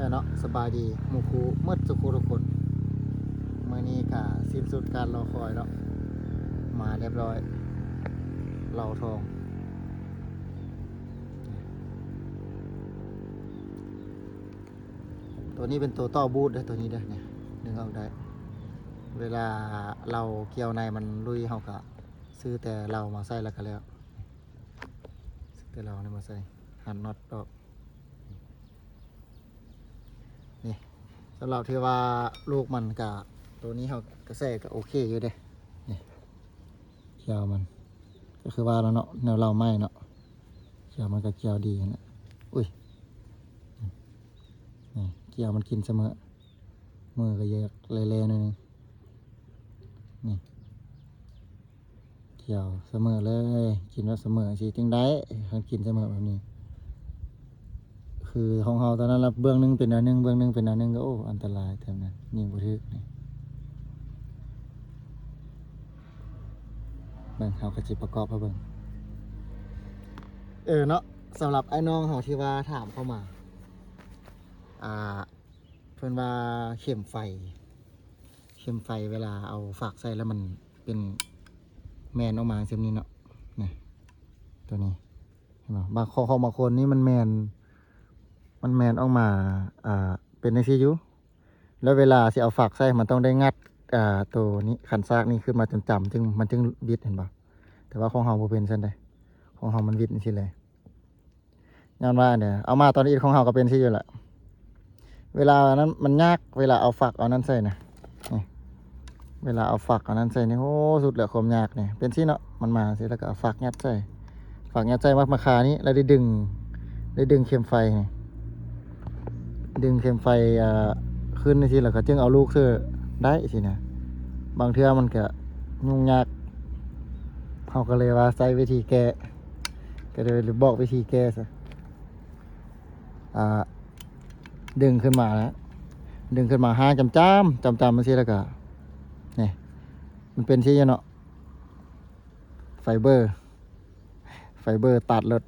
ເນາະ ສະບາຍດີໝູ່ຄູ່ໝົດທຸກຜູ້ທຸກຄົນ. ມື້ນີ້ກະສິ້ນສຸດການລໍຄອຍເນາະ ມາຮຽບຮ້ອຍ ເຫຼົ່າທອງ. ໂຕນີ້ເປັນໂຕຕໍ່ບູດເດີ ໂຕນີ້ເດີ ນີ້ ດຶງອອກໄດ້. ເວລາເຫຼົ່າກ່ຽວໃນມັນລຸຍ ເຮົາກະຊື້ແຕ່ເຫຼົ່າມາໃສ່ແລ້ວກະແລ້ວ. ຊື້ແຕ່ເຫຼົ່ານີ້ມາໃສ່ ຫັນນັອດອອກ. ນີ້ ສຳລັບທີ່ວ່າລູກມັນກະ ໂຕນີ້ເຮົາກະໃສ່ກະໂອເຄຢູ່ເດ້. ນີ້ ກ່ຽວມັນ ກະຄືວ່າແລ້ວເນາະ ແນວເຫຼົ່າໃໝ່ເນາະ ກ່ຽວມັນກະກ່ຽວດີຫັ້ນແຫຼະ. ອຸ້ຍ ນີ້ ກ່ຽວມັນກິນສະເໝີ ມືກະຢາກແລໆໜ້ອຍໜຶ່ງ. ນີ້ ກ່ຽວສະເໝີເລີຍ ກິນແບບສະເໝີຊີ້ຈຶ່ງໄດ້ ຄັນກິນສະເໝີແບບນີ້. ຄືຂອງເຮົາຕອນນັ້ນລະ ເບື້ອງໜຶ່ງເປັນແນວໜຶ່ງ ເບື້ອງໜຶ່ງເປັນແນວໜຶ່ງ ກະ ໂອ້ ອັນຕະລາຍແທ້ນະ ຍິງບໍ່ຖືກນີ້. ເບິ່ງ ເຮົາກະຊິປະກອບໃຫ້ເບິ່ງ. ເອີເນາະ ສຳລັບອ້າຍນ້ອງເຮົາທີ່ວ່າຖາມເຂົ້າມາ ອ່າ ເພິ່ນວ່າເຂັມໄຟ ເຂັມໄຟເວລາເອົາຝັກໃສ່ແລ້ວມັນເປັນແມນອອກມາຈັ່ງຊີ້ເນາະ. ນີ້ ໂຕນີ້ ເຫັນບໍ່? ບາງ ຂອງ ຂອງບາງຄົນນີ້ມັນແມນ ມັນແມນອອກມາ ອ່າ ເປັນຈັ່ງຊີ້ຢູ່ ແລ້ວເວລາຊິເອົາຝັກໃສ່ ມັນຕ້ອງໄດ້ງັດ ອ່າ ໂຕນີ້ ຄັນຊາກນີ້ຂຶ້ນມາຈົນຈຳ ຈຶ່ງ ມັນຈຶ່ງຫວິດ ເຫັນບໍ່? ແຕ່ວ່າຂອງເຮົາບໍ່ເປັນຊັ້ນເດ້ ຂອງເຮົາມັນຫວິດຈັ່ງຊີ້ເລີຍ. ຍ້ອນວ່າອັນເດ ເອົາມາຕອນອິດຂອງເຮົາກະເປັນຊີ້ຢູ່ລະ ເວລານັ້ນມັນຍາກ ເວລາເອົາຝັກເອົານັ້ນໃສ່ນະ. ນີ້ ເວລາເອົາຝັກເອົານັ້ນໃສ່ນີ້ ໂອ້ ສຸດແລ້ວຄວາມຍາກນີ້ ເປັນຊີ້ເນາະ. ມັນມາຊີ້ແລ້ວກະເອົາຝັກຍັດໃສ່ ຝັກຍັດໃສ່ມາ ມາຄານີ້ ແລ້ວໄດ້ດຶງ ໄດ້ດຶງເຂັມໄຟນີ້ ດຶງເຂັມໄຟ ອ່າ ຂຶ້ນຈັ່ງຊີ້ ແລ້ວກະຈຶ່ງເອົາລູກເສີໄດ້ຊີ້ນະ. ບາງເທື່ອມັນກະຫຍຸ້ງຍາກ ເຮົາກະເລີຍວ່າໃຊ້ວິທີແກ້ ກະເລີຍບອກວິທີແກ້ຊະ ອ່າ ດຶງຂຶ້ນມານະ ດຶງຂຶ້ນມາຫ້າຈຳໆ ຈຳໆຈັ່ງຊີ້ ແລ້ວກະ ນີ້ ມັນເປັນຊີ້ຢູ່ເນາະ ໄຟເບີ ໄຟເບີຕັດໂລດ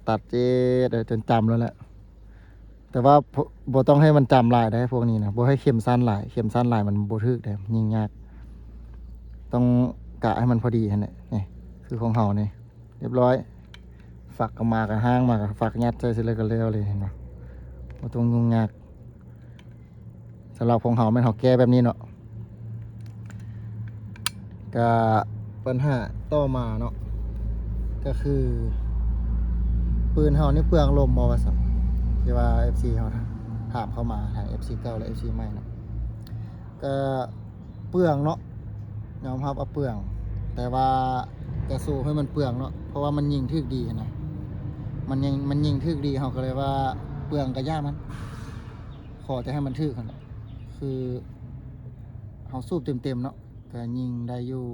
ຕັດເຈັດ ເອີ ຈົນຈຳໂລດແຫຼະ. ແຕ່ວ່າ ບໍ່ຕ້ອງໃຫ້ມັນຈຳຫຼາຍເດ້ ພວກນີ້ນະ ບໍ່ໃຫ້ເຂັມສັ້ນຫຼາຍ ເຂັມສັ້ນຫຼາຍມັນບໍ່ຖືກເດ້ ຍິງຍາກ. ຕ້ອງກະໃຫ້ມັນພໍດີຫັ້ນແຫຼະ. ນີ້ ຄືຂອງເຮົານີ້ ຮຽບຮ້ອຍ ຝັກກະມາ ກະຫ້າງມາ ກະຝັກຍັດໃສ່ ເສັດແລ້ວກະແລ້ວເລີຍ ເຫັນບໍ່? ບໍ່ຕ້ອງຫຍຸ້ງຍາກ. ສຳລັບຂອງເຮົາແມ່ນເຮົາແກ້ແບບນີ້ເນາະ. ກະ ບັນຫາຕໍ່ມາເນາະ ກະຄື ປືນເຮົານີ້ເປືອງລົມບໍ່ວ່າຊັ້ນ ທີ່ວ່າເອັຟຊີເຮົາຖາມເຂົ້າມາ ທັງເອັຟຊີເກົ່າ ແລະ ເອັຟຊີໃໝ່ເນາະ. ກະເປືອງເນາະ ຍອມຮັບວ່າເປືອງ ແຕ່ວ່າກະສູ້ໃຫ້ມັນເປືອງເນາະ ເພາະວ່າມັນຍິງຖືກດີຫັ້ນນະ ມັນຍິງ ມັນຍິງຖືກດີ ເຮົາກະເລີຍວ່າເປືອງກະຢ່າມັນ ຂໍແຕ່ໃຫ້ມັນຖືກຫັ້ນແຫຼະ. ຄືເຮົາສູບເຕັມໆເນາະ ກະຍິງໄດ້ຢູ່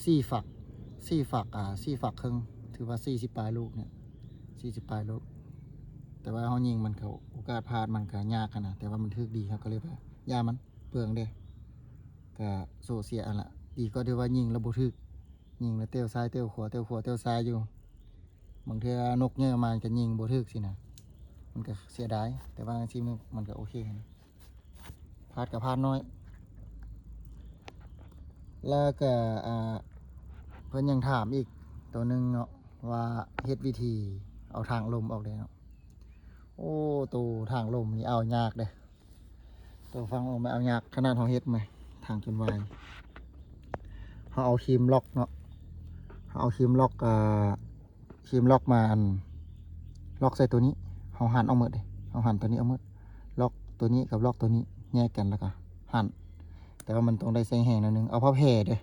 ສີ່ຝັກ ສີ່ຝັກ ອ່າ ສີ່ຝັກເຄິ່ງ ຖືວ່າສີ່ສິບປາຍລູກນີ້ ສີ່ສິບປາຍລູກ. ແຕ່ວ່າເຮົາຍິງມັນກະ ໂອກາດພາດມັນກະຍາກຫັ້ນນະ ແຕ່ວ່າມັນຖືກດີ ເຮົາກະເລີຍວ່າຢ່າມັນ ເປືອງເດ້ ກະໂຊເສຍຫັ້ນລະ. ດີກວ່າທີ່ວ່າຍິງແລ້ວບໍ່ຖືກ ຍິງແລ້ວແຕ່ວຊ້າຍແຕ່ວຂວາ ແຕ່ວຂວາແຕ່ວຊ້າຍຢູ່. ບາງເທື່ອນົກໃຫຍ່ມາກະຍິງບໍ່ຖືກຊີ້ນະ ມັນກະເສຍດາຍ. ແຕ່ວ່າອາຊີບນີ້ມັນກະໂອເຄຫັ້ນນະ ພາດກະພາດໜ້ອຍ. ແລ້ວກະ ອ່າ ເພິ່ນຍັງຖາມອີກໂຕໜຶ່ງເນາະ ວ່າເຮັດວິທີເອົາທາງລົມອອກໄດ້ເນາະ. ໂອ້ ໂຕທາງລົມນີ້ເອົາຍາກເດ້ ໂຕທາງລົມເອົາຍາກ ຂະໜາດເຮົາເຮັດມາ ທາງຈົນວາຍ ເຮົາເອົາຄີມລັອກເນາະ ເຮົາເອົາຄີມລັອກ ອ່າ ຄີມລັອກມາ ອັນ ລັອກໃສ່ໂຕນີ້ ເຮົາຫັນອອກໝົດເດ້ ເຮົາຫັນໂຕນີ້ອອກໝົດ ລັອກໂຕນີ້ກັບລັອກໂຕນີ້ແຍກກັນ ແລ້ວກະຫັນ. ແຕ່ວ່າມັນຕ້ອງໄດ້ໃຊ້ແຮງໜ້ອຍໜຶ່ງ ເອົາຜ້າແພເດ້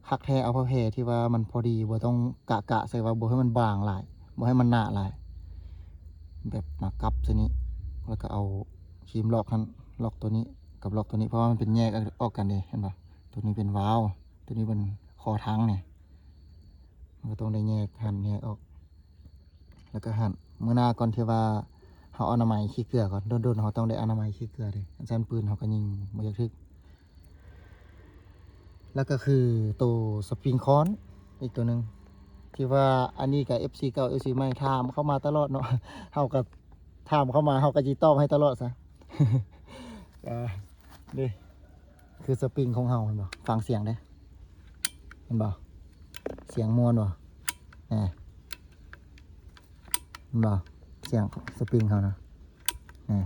ຄັກແທ້ ເອົາຜ້າແພທີ່ວ່າມັນພໍດີ ບໍ່ຕ້ອງກະກະໃສ່ວ່າບໍ່ໃຫ້ມັນບາງຫຼາຍ ບໍ່ໃຫ້ມັນໜາຫຼາຍ ແບບມາກັບໃສ່ນີ້ ແລ້ວກະເອົາຄີມລັອກຫັ້ນ ລັອກໂຕນີ້ກັບລັອກໂຕນີ້ ເພາະວ່າມັນເປັນແຍກອອກກັນເດ້ ເຫັນບໍ່? ໂຕນີ້ເປັນວາວ ໂຕນີ້ເປັນຄໍຖັງນີ້ ມັນກະຕ້ອງໄດ້ແຍກ ຫັນແຍກອອກ ແລ້ວກະຫັນ. ມື້ໜ້າກ່ອນທີ່ວ່າເຮົາອະນາໄມຂີ້ເກືອກ່ອນ ດົນໆເຮົາຕ້ອງໄດ້ອະນາໄມຂີ້ເກືອເດ້ ອັນຊັ້ນປືນເຮົາກະຍິງບໍ່ຢາກຖືກ. ແລ້ວກະຄືໂຕສະປຣິງຄອນອີກໂຕໜຶ່ງ ທີ່ວ່າອັນນີ້ກະເອັຟຊີເກົ່າ ເອັຟຊີໃໝ່ຖາມເຂົ້າມາຕະຫຼອດເນາະ ເຮົາກະ ຖາມເຂົ້າມາ ເຮົາກໍຊິຕອບໃຫ້ຕະຫຼອດຊະ. ເອີ ນີ້ຄືສະປຣິງຂອງເຮົາ ເຫັນບໍ່? ຟັງສຽງເດ້ ເຫັນບໍ່? ສຽງມ່ວນບໍ່? ແນ່ ເຫັນບໍ່? ສຽງສະປຣິງເຮົານະ ແນ່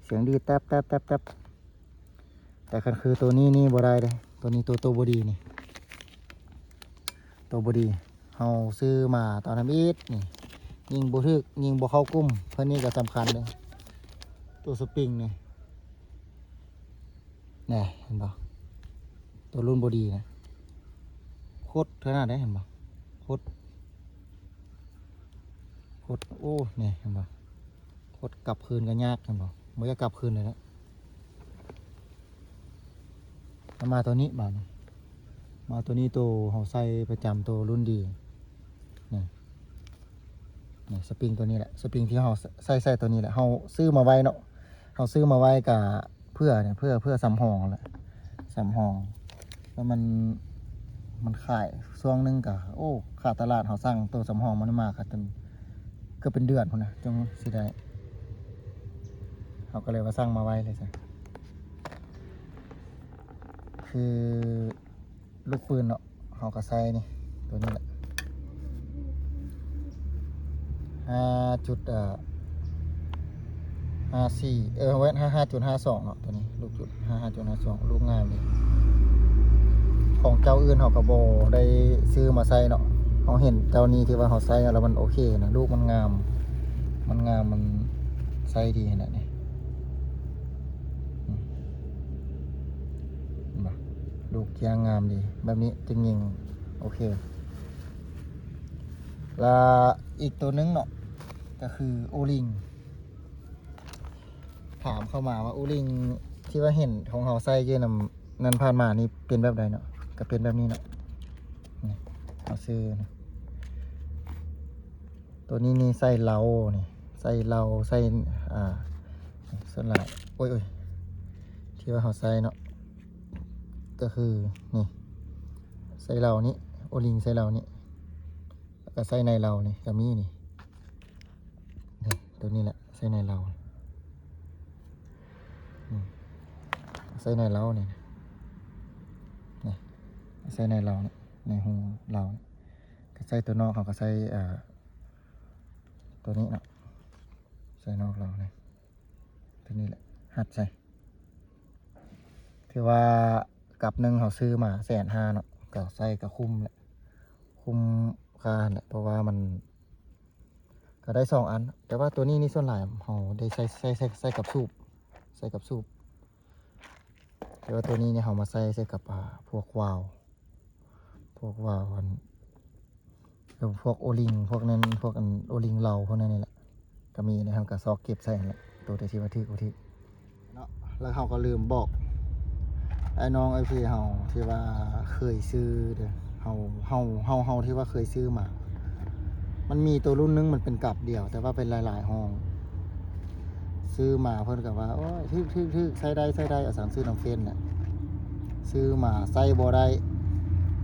ສຽງດີດແຕັບໆໆໆ. ແຕ່ຄັນຄືໂຕນີ້ນີ້ບໍ່ໄດ້ເດ້ ໂຕນີ້ໂຕ ໂຕບໍ່ດີນີ້ ໂຕບໍ່ດີ. ເຮົາຊື້ມາຕອນທຳອິດນີ້ ຍິງບໍ່ຖືກ ຍິງບໍ່ເຂົ້າກຸ່ມ. ເພິ່ນນີ້ກໍສຳຄັນເດ້ ໂຕສະປຣິງນີ້ ແນ່ ເຫັນບໍ່? ໂຕລຸ້ນບໍ່ດີນະ ຄົດຂະໜາດໃດ ເຫັນບໍ່? ຄົດ ຄົດ ໂອ້ ແນ່ ເຫັນບໍ່? ຄົດກັບຄືນກໍຍາກ ເຫັນບໍ່? ບໍ່ຢາກກັບຄືນເລີຍນະ. ເອົາມາໂຕນີ້ບາດນີ້ ມາໂຕນີ້ ໂຕເຮົາໃຊ້ປະຈຳ ໂຕລຸ້ນດີ ນີ້ ນີ້ສະປຣິງໂຕນີ້ແຫຼະ ສະປຣິງທີ່ເຮົາໃຊ້ ໃຊ້ໂຕນີ້ແຫຼະ. ເຮົາຊື້ມາໄວ້ເນາະ ເຮົາຊື້ມາໄວ້ກະເພື່ອ ເພື່ອ ເພື່ອສຳຮອງຫັ້ນແຫຼະ ສຳຮອງ. ແລ້ວມັນ ມັນຂາຍຊ່ວງໜຶ່ງກະ ໂອ້ ຂາດຕະຫຼາດ. ເຮົາສັ່ງໂຕສຳຮອງມັນມາ ຂາດຈົນເກືອບເປັນເດືອນພຸ້ນນະ ຈຶ່ງຊິໄດ້ ເຮົາກໍເລີຍວ່າສັ່ງມາໄວ້ເລີຍຊະ. ຄືລູກປືນເນາະ ເຮົາກໍໃສ່ນີ້ ໂຕນີ້ແຫຼະ ຫ້າຈຸດ ເອີ ຫ້າສີ່ ເອີ ແມ່ນ ຫ້າ ຫ້າຈຸດຫ້າສອງເນາະ ໂຕນີ້ ລູກຈຸດ ຫ້າ ຫ້າຈຸດຫ້າສອງ ລູກງາມເດ. ຂອງເຈົ້າອື່ນເຮົາກໍບໍ່ໄດ້ຊື້ມາໃສ່ເນາະ ເຮົາເຫັນເຈົ້ານີ້ທີ່ວ່າເຮົາໃສ່ແລ້ວມັນໂອເຄນະ ລູກມັນງາມ ມັນງາມ ມັນໃຊ້ດີຫັ້ນແຫຼະນີ້. ອືມ ເຫັນບໍ່? ລູກກ້ຽງງາມດີ ແບບນີ້ຈຶ່ງຍິງໂອເຄ. ລະອີກໂຕໜຶ່ງເນາະ ກໍຄືໂອລິງ ຖາມເຂົ້າມາວ່າໂອລິງທີ່ວ່າເຫັນຂອງເຮົາໃຊ້ຢູ່ນຳນັ້ນຜ່ານມານີ້ເປັນແບບໃດເນາະ? ກໍເປັນແບບນີ້ເນາະ ນີ້ ເຮົາຊື້ນະ. ໂຕນີ້ນີ້ໃສ່ເລົານີ້ ໃສ່ເລົາ ໃສ່ ອ່າ ສ່ວນຫຼາຍ ໂອ້ຍ ໂອ້ຍ ທີ່ວ່າເຮົາໃສ່ເນາະ ກໍຄືນີ້ ໃສ່ເລົານີ້ ໂອລິງໃສ່ເລົານີ້ ແລ້ວກໍໃສ່ໃນເລົານີ້ກໍມີນີ້ ນີ້ ໂຕນີ້ແຫຼະ ໃສ່ໃນເລົາ ນີ້ ໃສ່ໃນເລົານີ້ ນີ້ ໃສ່ໃນເລົານີ້ ໃນຮູເລົານີ້ ກໍໃສ່ຕົວນອກ ເຮົາກໍໃສ່ ເອີ ຕົວນີ້ເນາະ ໃສ່ນອກເລົານີ້ ຕົວນີ້ແຫຼະ ຮັດໃສ່. ຖືວ່າກັບໜຶ່ງເຮົາຊື້ມາແສນຫ້າເນາະ ກໍໃສ່ກໍຄຸ້ມແຫຼະ ຄຸ້ມຄ່າຫັ້ນແຫຼະ ເພາະວ່າມັນ ກໍໄດ້ສອງອັນ. ແຕ່ວ່າຕົວນີ້ນີ້ສ່ວນຫຼາຍເຮົາໄດ້ໃຊ້ ໃຊ້ ໃຊ້ ໃຊ້ກັບສູບ ໃຊ້ກັບສູບ. ແຕ່ວ່າຕົວນີ້ນີ້ເຮົາມາໃຊ້ ໃຊ້ກັບ ອ່າ ພວກວາວ ພວກວາວອັນ ແລ້ວພວກໂອລິງ ພວກນັ້ນ ພວກອັນໂອລິງເລົາພວກນັ້ນນີ້ແຫຼະ ກໍມີນະ ເຮົາກໍຊອກເກັບໃສ່ຫັ້ນແຫຼະ ໂຕໃດທີ່ວ່າຖືກບໍ່ຖືກເນາະ. ແລ້ວເຮົາກໍລືມບອກອ້າຍນ້ອງເອັຟຊີເຮົາທີ່ວ່າເຄີຍຊື້ເດີ ເຮົາ ເຮົາ ເຮົາ ເຮົາທີ່ວ່າເຄີຍຊື້ມາ ມັນມີໂຕລຸ້ນໜຶ່ງ ມັນເປັນກັບດຽວ ແຕ່ວ່າເປັນຫຼາຍໆຫ້ອງ ຊື້ມາເພິ່ນກໍວ່າ ໂອ້ຍ ຖືກໆໆ ໃຊ້ໄດ້ ໃຊ້ໄດ້ ເອົາສັງຊື້ນຳເຟນແຫຼະ ຊື້ມາໃຊ້ບໍ່ໄດ້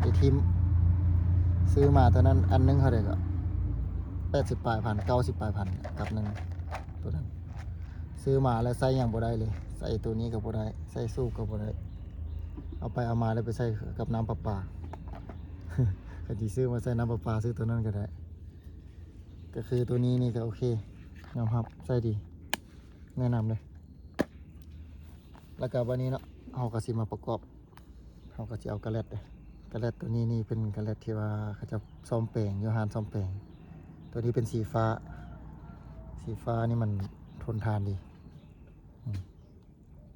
ໄປຖິ້ມ. ຊື້ມາຕອນນັ້ນອັນໜຶ່ງເທົ່າໃດກໍ ແປດສິບປາຍພັນ ເກົ້າສິບປາຍພັນ ກັບໜຶ່ງ ໂຕນັ້ນ ຊື້ມາແລ້ວໃຊ້ຫຍັງບໍ່ໄດ້ເລີຍ ໃຊ້ໂຕນີ້ກໍບໍ່ໄດ້ ໃຊ້ສູບກໍບໍ່ໄດ້ ເອົາໄປເອົາມາແລ້ວໄປໃຊ້ກັບນ້ຳປະປາ. ຄັນຊິຊື້ມາໃຊ້ນ້ຳປະປາ ຊື້ໂຕນັ້ນກໍໄດ້. ກໍຄືໂຕນີ້ນີ້ກໍໂອເຄ ຍອມຮັບໃຊ້ດີ ແນະນຳເລີຍ. ແລ້ວກໍບາດນີ້ເນາະ ເຮົາກໍຊິມາປະກອບ ເຮົາກໍຊິເອົາກະແລັດເດີ ກະແລັດໂຕນີ້ນີ້ເປັນກະແລັດທີ່ວ່າເຂົາເຈົ້າສ້ອມແປງ ຢູ່ຮ້ານສ້ອມແປງ. ໂຕນີ້ເປັນສີຟ້າ ສີຟ້ານີ້ມັນທົນທານດີ ອືມ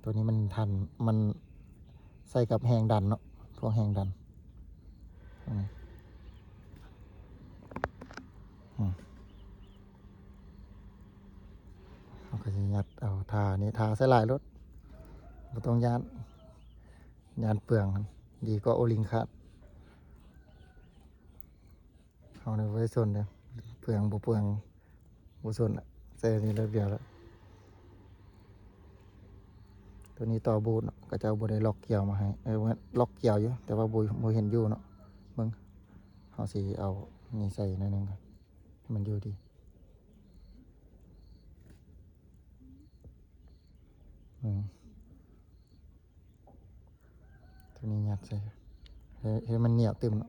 ໂຕນີ້ມັນທັນ ມັນໃສ່ກັບແຮງດັນເນາະ ພວກແຮງດັນ ອືມ ອືມ ເຮົາກໍຊິຍັດເອົາ ຖ້ານີ້ ຖ້າໃສ່ຫຼາຍໂລດ ບໍ່ຕ້ອງຢ້ານ ຢ້ານເປືອງ ດີກວ່າໂອລິງຂາດ. ເຮົານີ້ບໍ່ໄດ້ສົນເດ້ ເປືອງບໍ່ເປືອງບໍ່ສົນລະ ໃສ່ອັນນີ້ເລີກດຽວລະ. ໂຕນີ້ຕໍ່ບູດເນາະ ເຂົາເຈົ້າບໍ່ໄດ້ລັອກກຽວມາໃຫ້ ເອີ ລັອກກຽວຢູ່ ແຕ່ວ່າບໍ່ ບໍ່ເຫັນຢູ່ເນາະ. ເບິ່ງ ເຮົາຊິເອົານີ້ໃສ່ໜ້ອຍໜຶ່ງກ່ອນ ໃຫ້ມັນຢູ່ດີ. ອືມ ໂຕນີ້ຍັດໃສ່ ໃຫ້ ໃຫ້ມັນໜຽວຕຶມເນາະ.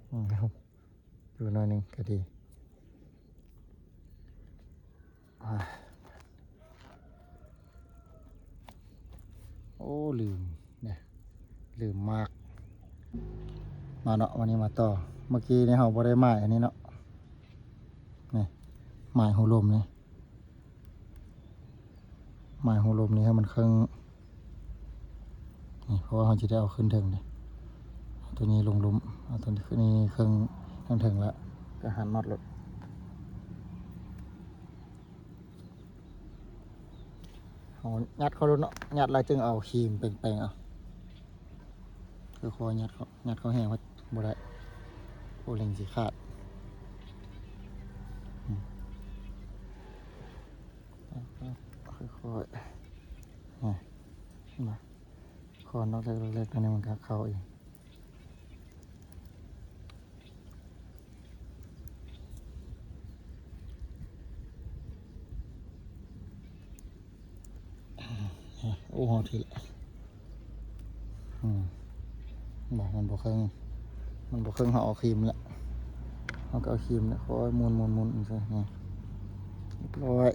ອືມ ຢູ່ໜ້ອຍໜຶ່ງກໍດີ. ໂອ້ ລືມເດ້ ລືມມາກ. ມາເນາະ ວັນນີ້ມາຕໍ່. ເມື່ອກີ້ນີ້ເຮົາບໍ່ໄດ້ໝາຍອັນນີ້ເນາະ ນີ້ ໝາຍຫົວລົມນີ້ ໝາຍຫົວລົມນີ້ໃຫ້ມັນເຄິ່ງນີ້ ເພາະວ່າເຮົາຈະໄດ້ເອົາຂຶ້ນເທິງເດ້. ເອົາໂຕນີ້ລົງລຸ່ມ ເອົາໂຕນີ້ຂຶ້ນເຄິ່ງ ເທິງໆ ລະກະຫັນນັອດໂລດ. ເຮົາຍັດເຂົ້າໂລດເນາະ ຍັດແລ້ວຈຶ່ງເອົາຄີມແປງໆ ເອົາ. ຄ່ອຍໆ ຍັດເຂົ້າ ຍັດເຂົ້າແຮງ ບໍ່ໄດ້ ໂອເລັງຊິຂາດ. ອືມ ຄ່ອຍໆ ນີ້ ເຫັນບໍ່ ຄອນອກເລັກໆ ຕົວນີ້ມັນກໍເຂົ້າເອງ. ໂອ້ ຮອດທີ່ລະ. ອືມ ບໍ່ ມັນບໍ່ເຄິ່ງ ມັນບໍ່ເຄິ່ງ ເຮົາເອົາຄີມລະ ເຮົາກໍເອົາຄີມລະ ຄ່ອຍໝຸນໆໆ ໃສ່ນີ້ ຮຽບຮ້ອຍ.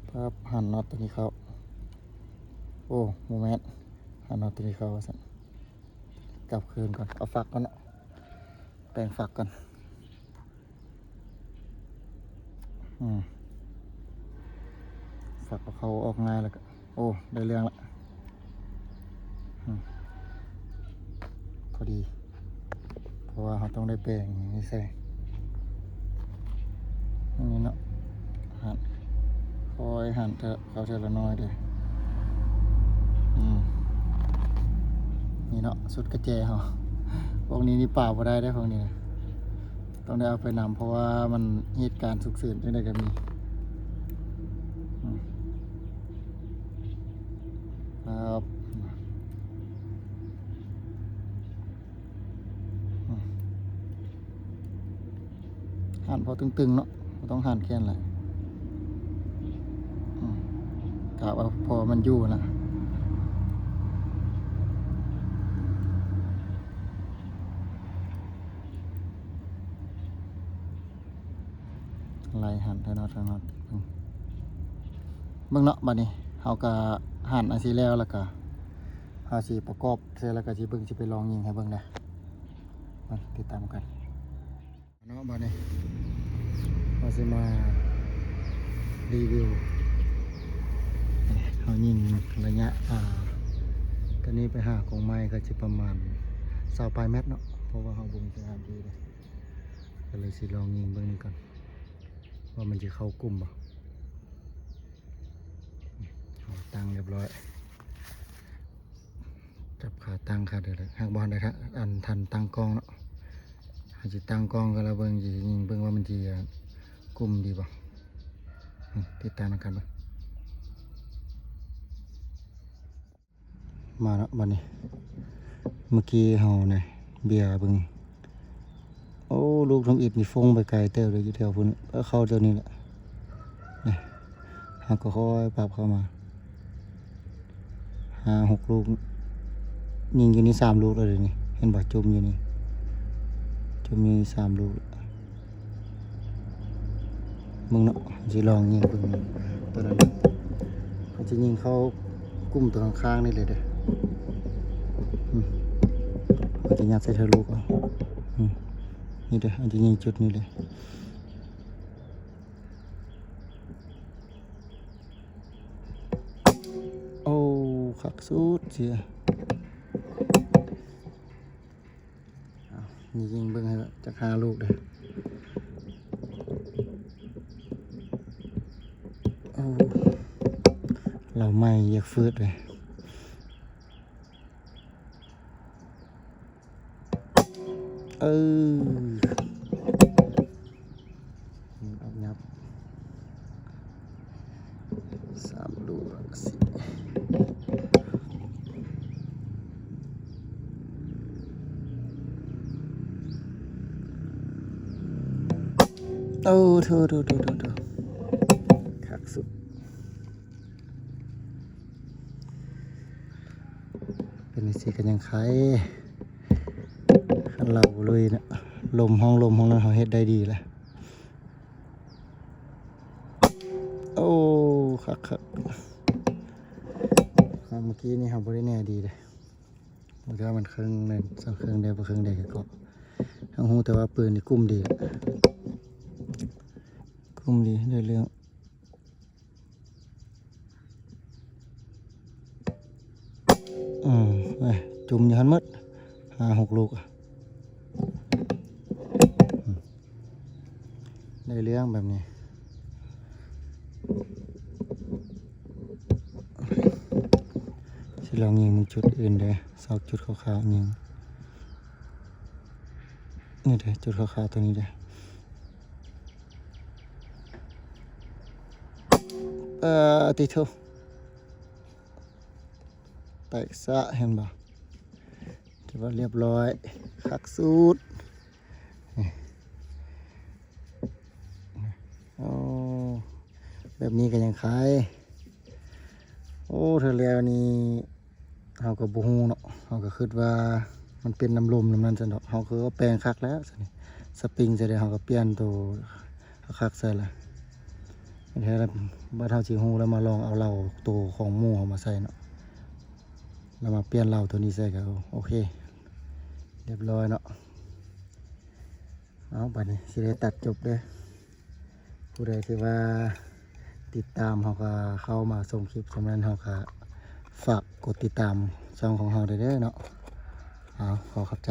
ປັບ ຫັນນັອດຕົວນີ້ເຂົ້າ. ໂອ້ ບໍ່ແມ່ນ ຫັນນັອດຕົວນີ້ເຂົ້າວ່າຊັ້ນ. ກັບຄືນກ່ອນ ເອົາຝັກກ່ອນເນາະ ແປງຝັກກ່ອນ. ອືມ ຝັກເອົາເຂົ້າອອກງ່າຍແລ້ວກໍ ໂອ້ ໄດ້ເລື່ອງລະ. ອືມ ພໍດີ ເພາະວ່າເຮົາຕ້ອງໄດ້ແປງນີ້ໃສ່ ນີ້ເນາະ ຫັນ ຄ່ອຍຫັນເທາະ ເຂົ້າເທື່ອລະໜ້ອຍເດີ້. ອືມ ນີ້ເນາະ ຊຸດກະແຈເຮົາ ພວກນີ້ນີ້ປະບໍ່ໄດ້ເດ້ ພວກນີ້ນະ ຕ້ອງໄດ້ເອົາໄປນຳ ເພາະວ່າມັນເຫດການສຸກເສີນຈັ່ງໃດກໍມີ. ອືມ ຄັບ ອືມ ຫັນພໍຕຶງໆ ເນາະ ບໍ່ຕ້ອງຫັນແຂນຫຼາຍ. ອືມ ກະວ່າພໍມັນຢູ່ນະ ໄລ່ຫັນເທື່ອໜ້ອຍເທື່ອໜ້ອຍ. ເບິ່ງ ເບິ່ງເນາະ ບາດນີ້ເຮົາກະຫັນອັນຊີ້ແລ້ວ ແລ້ວກະເຮົາຊິປະກອບເສັດ ແລ້ວກະຊິເບິ່ງ ຊິໄປລອງຍິງໃຫ້ເບິ່ງເດີ້. ມາຕິດຕາມກັນເນາະ ບາດນີ້ເຮົາຊິມາຣີວິວ ເຮົາຍິງໄລຍະ ອ່າ ຕອນນີ້ໄປຫາກົງໄມ້ກໍຊິປະມານຊາວປາຍແມັດເນາະ ເພາະວ່າເຮົາບໍ່ມີສະຖານທີ່ເດ້. ກໍເລີຍຊິລອງຍິງເບິ່ງນີ້ກ່ອນ ວ່າມັນຊິເຂົ້າກຸ່ມບໍ່. ເຮົາຕັ້ງຮຽບຮ້ອຍ ຈັບຂາຕັ້ງຂາເດີນ ຫາກບໍ່ທັນໄດ້ ອັນ ທັນຕັ້ງກ້ອງເນາະ. ເຮົາຊິຕັ້ງກ້ອງກ່ອນ ແລ້ວເບິ່ງ ຊິຍິງເບິ່ງວ່າມັນຊິກຸ່ມດີບໍ່. ອືມ ຕິດຕາມນຳກັນເບິ່ງ. ມາລະບາດນີ້ ເມື່ອກີ້ເຮົານີ້ເບຍເບິ່ງ ໂອ້ ລູກທຳອິດນີ້ຟົງໄປໄກເຕີບເລີຍ ຢູ່ແຖວພຸ້ນ ເຂົ້າແຖວນີ້ແຫຼະ. ນີ້ ເຮົາກໍຄ່ອຍປັບເຂົ້າມາ ຫ້າຫົກລູກ ຍິງຢູ່ນີ້ສາມລູກແລ້ວເດນີ້ ເຫັນບໍ່? ຈຸ່ມຢູ່ນີ້ ຈຸ່ມຢູ່ນີ້ສາມລູກ. ເບິ່ງເນາະ ຊິລອງຍິງເບິ່ງ ຕົວນັ້ນ ເຂົາຈະຍິງເຂົ້າກຸ່ມຕົວຂ້າງໆ ນີ້ເລີຍເດີ້. ອືມ ເຂົາຈະຍັດໃສ່ທະລຸເອົາ. ອືມ ນີ້ເດີ້ ເຮົາຈະຍິງຈຸດນີ້ເລີຍ. ໂອ້ ຄັກສຸດເສຍ. ເອົາ ຍິງເບິ່ງໃຫ້ຈັກຫ້າລູກເດີ້. ໂອ້ ເລົາໃໝ່ຢາກຟືດເລີຍ. ເອີ ອອກຫຍັບ ສາມລູກ ສີ່ ໂ ໂອ້ ໂທ້ໆໆໆ ຄັກສຸດ. ເປັນຈັ່ງຊີ້ກໍຍັງໄຄ ຄັນເຮົາບໍ່ລຸຍນະ ລົມຫ້ອງ ລົມຫ້ອງນັ້ນເຮົາເຮັດໄດ້ດີແຫຼະ. ໂອ້ ຄັກໆ ເມື່ອກີ້ນີ້ເຮົາບໍ່ໄດ້ແນະດີເດ້ ບໍ່ຈັກວ່າມັນເຄິ່ງໜຶ່ງ ສອງເຄິ່ງໃດ ບໍ່ເຄິ່ງໃດກໍ ເຮົາຮູ້ແຕ່ວ່າປືນນີ້ກຸ້ມດີ ກຸ້ມດີ ໄດ້ເລື່ອງ. ອືມ ເອີຍ ຈຸ່ມຢູ່ຫັ້ນໝົດ ຫ້າຫົກລູກ ອືມ ໄດ້ເລື່ອງແບບນີ້. ຊິລອງຍິງເບິ່ງຈຸດອື່ນເດີ ຊອກຈຸດຂາວໆຍິງ ນີ້ເດີ ຈຸດຂາວໆຕົວນີ້ເດີ. ປາຕິໂທ ແຕກຊະ ເຫັນບໍ່? ຖືວ່າລຽບຮ້ອຍ ຄັກສຸດ. ໂອ້ ແບບນີ້ກໍຍັງໄຄ. ໂອ້ ເທື່ອແລ້ວນີ້ ເຮົາກໍບໍ່ຮູ້ເນາະ ເຮົາກໍຄິດວ່າມັນເປັນນ້ຳລົມນຳນັ້ນຊັ້ນດອກ ເຮົາກໍແປງຄັກແລ້ວຊັ້ນນີ້ ສະປຣິງໃສ່ໄດ້ ເຮົາກໍປ່ຽນໂຕຄັກໆໃສ່ລະ ແທ້ລະ ບັດເຮົາຊິຮູ້ລະ ມາລອງເອົາເລົາໂຕຂອງໝູ່ເຮົາມາໃສ່ເນາະ ລະມາປ່ຽນເລົາໂຕນີ້ໃສ່ກໍໂອເຄ ລຽບຮ້ອຍເນາະ. ເອົາ ບາດນີ້ຊິໄດ້ຕັດຈົບເດີ ຜູ້ໃດທີ່ວ່າຕິດຕາມເຮົາກໍເຂົ້າມາຊົມຄລິບ ສຳນັ້ນເຮົາກໍຝາກກົດຕິດຕາມຊ່ອງຂອງເຮົາໄດ້ເດີເນາະ. ເອົາ ຂໍຂອບໃຈ.